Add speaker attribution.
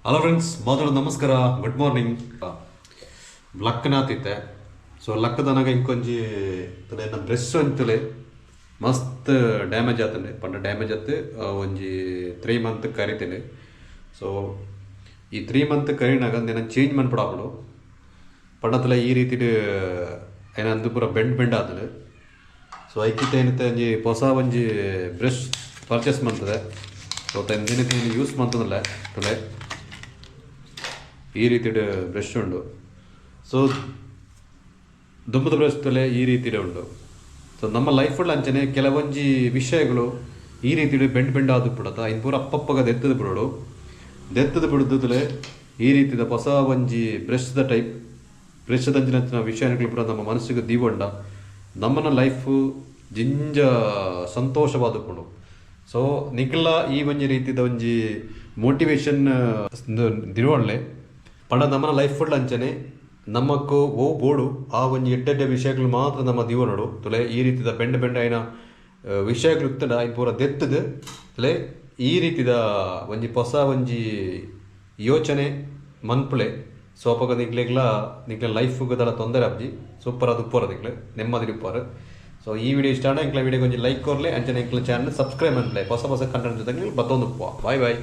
Speaker 1: Hello friends, ಮೊದಲು ನಮಸ್ಕಾರ, good morning. ಲಕ್ಕನಾತಿತ್ತೆ. ಸೊ ಲಕ್ಕದನಗ ಇಂಕೊಂಜಿ ತುಲೆ ಎನ್ನ ಬ್ರಷ್ ಒಂತುಲೆ ಮಸ್ತ್ ಡ್ಯಾಮೇಜ್ ಆತಂಡೆ ಪಂಡ ಡ್ಯಾಮೇಜ್ ಆತು ಒಂಜಿ 3 ಮಂತ್ ಕರಿತೇನೆ. ಸೊ ಈ 3 ಮಂತ್ ಕರಿನಾಗ ನೆನ ಚೇಂಜ್ ಮನ್ಪಡಾಪುಂಡು. ಪಂಡತಲೆ ಈ ರೀತಿಡ್ ಐನ ಅಂದು ಪೂರ ಬೆಂಡ್ ಬೆಂಡ್ ಆತಂಡ್. ಸೊ ಐಕಿತ ಏನತ್ತೆ ಒಂಜಿ ಹೊಸ ಒಂಜಿ ಬ್ರಷ್ ಪರ್ಚೇಸ್ ಮಂತದೆ. ಸೊ ದಿನ ಯೂಸ್ ಮಂತದಲ್ಲ. ತುಲೆ, ಈ ರೀತಿಡ್ ಬ್ರಷ್ ಉಂಡು. ಸೊ ದುಂಬುದ ಬ್ರಷ್ ತುಲೆ, ಈ ರೀತಿಡ್ ಉಂಡು. ಸೊ ನಮ್ಮ ಲೈಫ್ ಅಂಚನೆ ಕೆಲವೊಂಜಿ ವಿಷಯಗಳು ಈ ರೀತಿಡ್ ಬೆಂಡ್ ಬೆಂಡ್ ಆದ್ ಪುಡತ. ಐನ್ ಪೂರ ಅಪ್ಪಪ್ಪಗ ದೆತ್ತದ ಬಿಡೋಡು. ದೆತ್ತದ ಬಿಡುದುಲೆ ಈ ರೀತಿದ ಹೊಸ ಒಂಜಿ ಬ್ರಷ್ದ ಟೈಪ್ ಬ್ರಷ್ ದಂಚಿನ ವಿಷಯಗಳು ಪೂರ ನಮ್ಮ ಮನಸ್ಸಿಗೆ ದೀವೊಂಡ ನಮ್ಮನ ಲೈಫ್ ಜಿಂಜ ಸಂತೋಷವಾದುಪ್ಪುಂಡು. ಸೊ ನಿಕಲ ಈ ಒಂಜಿ ರೀತಿದ ಒಂಜಿ ಮೋಟಿವೇಶನ್ ದಿರುವಳ್ಳೆ ಪಂಡ ನಮ್ಮನ ಲೈಫ್ ಫುಲ್ ಅಂಚನೆ ನಮಕ್ಕು ಓ ಬೋಡು ಆ ಒಂಜಿ ಎಡ್ಡೆ ಎಡ್ಡೆ ವಿಷಯಗಳು ಮಾತ್ರ ನಮ್ಮ ದೀವನೋಡು. ತುಲೆ, ಈ ರೀತಿದ ಬೆಂಡ್ ಬೆಂಡ್ ಆಯಿನ ವಿಷಯಗಳು ಇತ್ತಂಡ ಐನ್ ಪೂರ ದೆತ್ತದು ತುಲೆ, ಈ ರೀತಿದ ಒಂಜಿ ಹೊಸ ಒಂಜಿ ಯೋಚನೆ ಮನ್ಪುಲೆ. ಸೊ ಅಪಗ ನಿಕ್ಲೆಗ್ಲ ನಿಕ್ಲೆ ಲೈಫ್ ದಾಲ ತೊಂದರೆ ಆಪ್ಜಿ. ಸೂಪರ್ ಆದ್ ಉಪ್ಪುವರ, ನಿಕ್ಲೆ ನೆಮ್ಮದಿ ಉಪ್ಪುವರ್. ಸೊ ಈ ವಿಡಿಯೋ ಇಷ್ಟ ಆಂಡ ಎಂಕ್ಲ ವಿಡಿಯೋ ಒಂಜಿ ಲೈಕ್ ಕೊರ್ಲೆ. ಅಂಚನೆ ಎಂಕ್ಲ ಚಾನಲ್ ಸಬ್ಸ್ಕ್ರೈಬ್ ಮನ್ಪುಲೆ. ಹೊಸ ಹೊಸ ಕಂಟೆಂಟ್ ಜೊತೆ ಬತ್ತೊಂದು ಉಪ್ಪುವ. Boy boy.